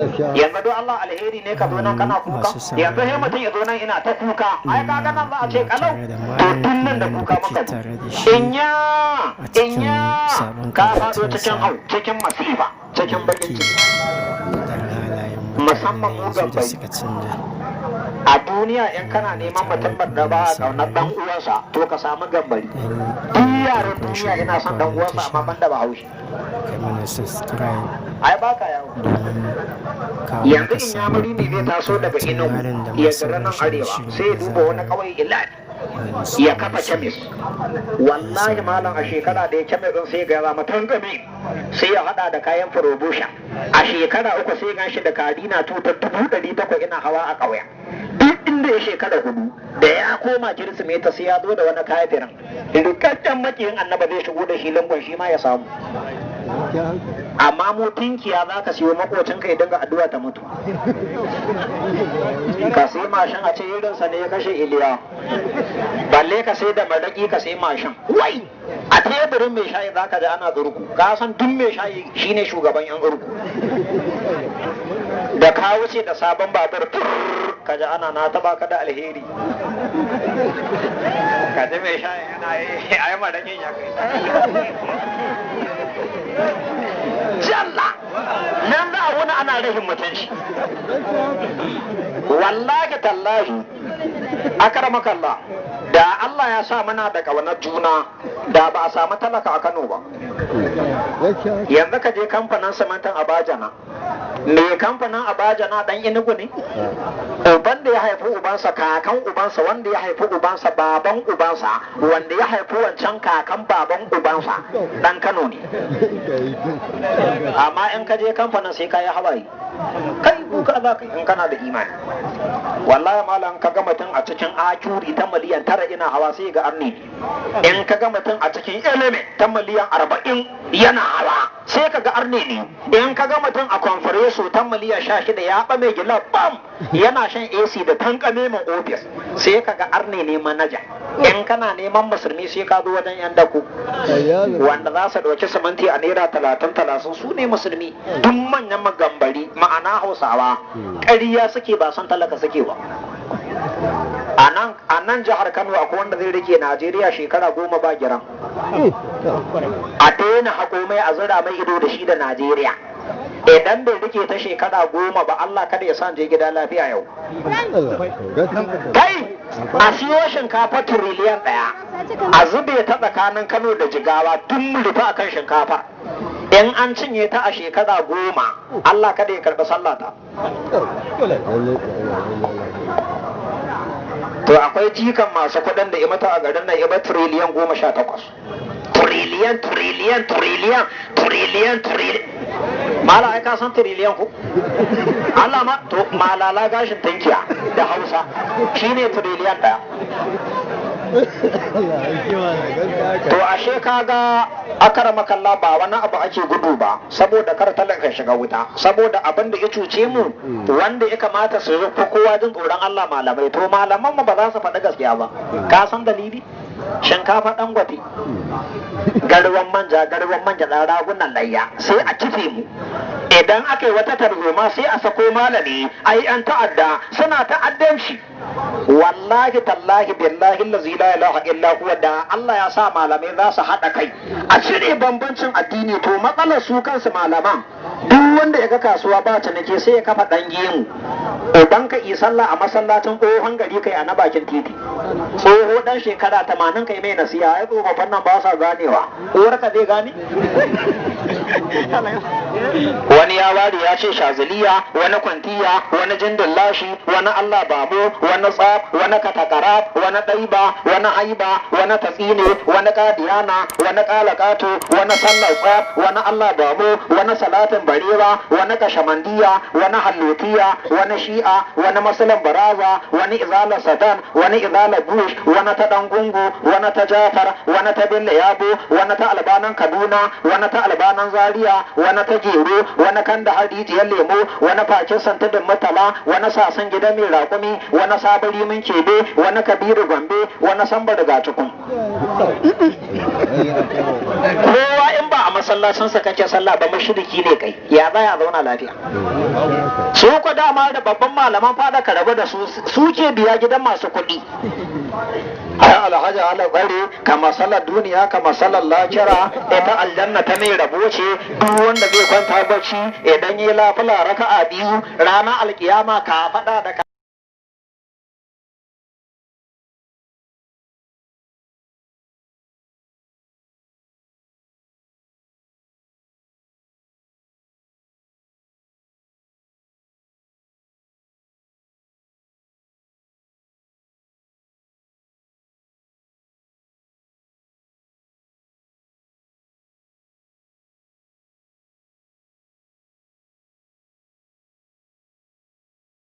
Yanzu don Allah alheri ne ka zo nan kana kuka? Masu Yanzu sai saurare, mutum ya zo nan ina ta kuka, ai kaga nan za a ce muna kalau. tare da To malam tun nan da kuma kuka muke maka tare da shi inya a cikin inya sabon ka faɗo cikin karatunsa hau, cikin masifa, cikin da bakin yake ciki. faɗar halayen mutane Musamman na mu yanzu da gabbai. suka canja. A duniya in kana Muna neman tare mutum da ku da ba mai a ƙaunar dan saurare uwansa, to ka samu Gambari. don Duk yaren farkon duniya shigo ina son dan wannan uwansa, amma tasha, ban da Bahaushe. kai mana subscribe Ai baka yawo. domin kawo Yanzu maka in yamuri ne zai sababbin taso daga karatun Enugu malam da ya ma dira nan sauran arewa, shirye-shirye sai ya da duba wani zarar ƙauye ila mun ya same kafa su. kemis. Mai Wallahi malam, saurare a shekara lafiya. da ya kemis din sai ga zama tangame, sai ya hada da kayan promotion. A shekara 3 sai gan shi da Carina tutar 800,000 ina hawa a ƙauyen. Duk inda ya shekara 4 da ya koma Kirsimeti, sai ya zo da wani kafirin rikakken makiyin Annaba, zai shigo da shi lungun shi ma ya samu. Amma mu tinkiya za ka siyo, makocinka ya dinga addu'a ta mutu. Ka sai mashin, a ce irinsa ne ya kashe Iliya. Balle ka sai da maraki, ka sai mashin, wai a teburin mai shayi za ka ji ana zurku. Ka san duk mai shayi shine shugaban yan zurku. Da ka wuce da sabon babur, ka ji ana na taba ka da alheri. Ka ji mai shayi yana yi ai marakin ya kai jalla. Nan za a wani ana rahin mutunci. Wallahi tallahi, akramakallah, da Allah ya sa muna da ƙaunar juna, da ba a samu talaka a Kano ba. Yanzu ka je kamfanin simintin Abajana, me kamfanin Abajana dan Inugu ne? Uban da ya haifi ubansa, kakan ubansa, wanda ya haifi ubansa, baban ubansa, wanda ya haifi wancan kakan baban ubansa, dan Kano ne. Amma in ka je kamfanin sai ka yi hawaye, kai kuka za ka yi in kana da imani. Wallahi malam, ka ga mutum a cikin Acura ta miliyan 9 ina hawa, sai ga arni. In ka ga mutum a cikin Element ta miliyan 40 yana hawa, sai ka ga arne ne. In ka ga mutum a Kompresso ta miliyan 16 ya ɓame gila bam yana shan AC da tankame min ofis, sai ka ga arne ne manaja. In kana neman musulmi, sai ka zo wajen yan dako wanda za su ɗauki siminti a naira talatin talatin, su ne musulmi. Duk manyan magambari, ma'ana Hausawa, ƙarya suke, ba san talaka suke ba. A nan jihar Kano akwai wanda zai rike Najeriya shekara 10 ba giran. A daina haƙo mai, a zura mai ido da shi da Najeriya. Idan bai rike ta shekara 10 ba, Allah kada ya sa je gida lafiya yau. Kai, a siyo shinkafa tiriliyan 1, a zube ta tsakanin Kano da Jigawa, duk mu rufe akan shinkafa. In an cinye ta a shekara 10, Allah kada ya karɓi sallata. To akwai jikan masu kuɗin da imata a garin nan iba tiriliyan 18, tiriliyan tiriliyan tiriliyan tiriliyan tiriliyan. Mala, ai ka san tiriliyan ku? Allah ma to malala gashin tinkiya da Hausa shine tiriliyan 1. To ashe kaga, akaramakalla, ba wani abu ake gudu ba saboda kar talaka shiga wuta, saboda abin da ya cuce mu, wanda ya kamata su fi kowa jin tsoron Allah malamai, to malaman mu ba za su faɗi gaskiya ba. Ka san dalili? Shinkafa Dangote, garwan manja, garwan manja da ragunan layya, sai a kife mu. Idan aka yi wata tarzoma, sai a sako malami, ai an ta'adda suna ta'addanci. Wallahi tallahi, billahi allazi la ilaha illa huwa, da Allah ya sa malamai za su haɗa kai a cire bambancin addini. To matsalar su kansu malaman, duk wanda ya ga kasuwa ba ciniki sai ya kafa ɗan gemu. Uban ka yi sallah a masallacin tsohon gari, kai a na bakin titi, tsoho dan shekara 80 kai mai nasiha, ai tsofaffin nan ba sa ganewa. Uwarka zai gane? Wani ya ware ya ce Shaziliya, wani Kwantiya, wani Jindin Lashi, wani Allah Babu, wani Tsaf, wani Katakara, wani Ɗaiba, wani Haiba, wani Tatsine, wani Kadiyana, wani Kalakato, wani Sallar Tsaf, wani Allah Babu, wani Salatin Barewa, wani Kashamandiya, wani Hallotiya, wani Shi'a, wani Masalan Baraza, wani Izala Sadan, wani Izala Bush, wani ta Dan Gungu, wani ta Jafar, wani ta Bello Yabo, wani ta Albanan Kaduna, wani ta Albanan Zaria, wani ta Gero, wani Kanda Rijiyar Lemo, wani Pakistan Tudun Murtala, wani Sasan Gidan Mai Raƙumi, wani Sabari Mun Kebe, wani Kabiru Gombe, wani Sambar Gacikun. Kowa in ba a masallacinsa kake sallah ba, mushriki ne kai. Ya za ya zauna lafiya? Su ko dama da babban malaman fada, ka rabu da su, su ke biya gidan masu kuɗi. Ai alhaji, ala tsare ka, masalar duniya ka masalar lahira. Ita aljanna ta mai rabo ce. Duk wanda zai kwanta bacci, idan yi lafula raka'a biyu, rana alkiyama ka faɗa da